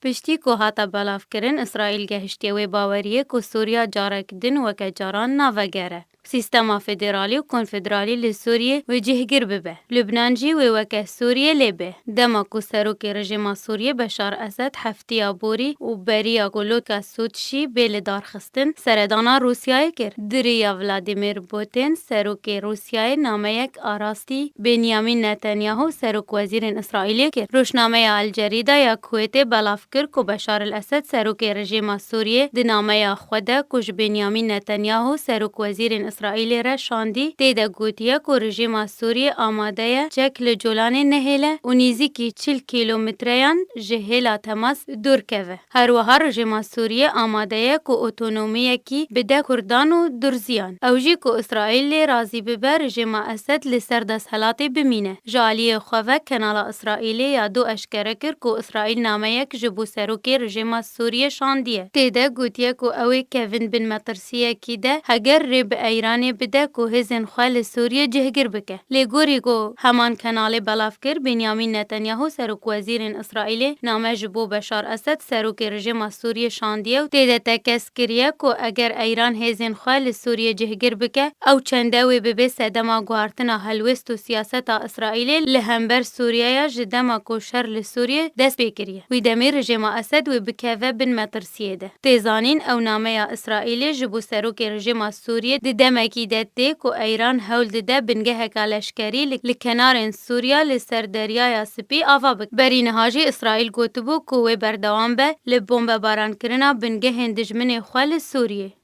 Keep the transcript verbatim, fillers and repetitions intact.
Piştî ku hate belavkirin, Îsraîl gehiştiye wê baweriyê ku Sûriya carek din weke caran navegere. Sîstema federalî û konfederalî li Sûriyê wê cihgir bibe. Lubnan jî wê weke Sûriyê lê be. Dema ku serokê rejîma Sûriyê Beşar Esed heftiya borî û beriya ku Loka Sud jî bê lidarxistin, seredana Rûsyayê kir. Di riya Vladimir Putin, serokê Rûsyayê nameyek arastî Benyamin Netanyahu, serokwezîrên Îsraîlê kir. Rojnameya El Cerîda ya Kuwêtê belav kir ku Beşar el Esed, serokê rejîma Sûriyê, di nameya xwe de ku ji Benyamin Netanyahu, serokwezîrên Îsraîlê re şandî, tê de gotiye ku rejîma Sûriyê amade ye çek li Colanê nehêle û nîzîkî çil kîlometreyan ji hêla Temas dûr keve. Her wiha rejîma Sûriyê amade ye ku otonomiyekî bide Kurdan û Durziyan. Ew jî ku Îsraîlê razî bibe, rejîma Esed li ser desthilatê bimîne. Ji aliyê xwe ve Kenala Îsraîlê ya dû eşkere kir ku Îsraîl nameyek ji bo serokê rejîma Sûriyê şandiye. Tê de gotiye ku ew ê kevin bin metirsiyekî de, heger rê bi Eyranê bide ku hêzên xwe li Sûriyê cihgir bike. Lê gorî ku heman Kenalê belav kir, Benyamin Netanyahu, serokwezîrên Îsraîlê, name ji bo Beşar Esed, serokê rejîma Sûriyê şandiye û tê de tekez kiriye ku eger Eyran hêzên xwe li Sûriyê cihgir bike, ew çende wê bibe sedema guhartina helwêst û siyaseta Îsraîlê li hember Sûriyeya ji dema ku şer li Sûriyê dest pê kiriye. Wî demê rejîma Esed wê bikeve bin metirsiyê de. Tê zanîn, ew nameya Îsraîlê ji bo serokê rejîma Sûriyê di demekî de tê ku Eyran hewl dide bingeheka leşkerî li, li kenarên Sûriya li ser Deryaya Spî ava bike. Berî niha jî Îsraîl gotibû ku wê berdewam be li bombebarankirina bingehên dijminê xwe li Sûriyê.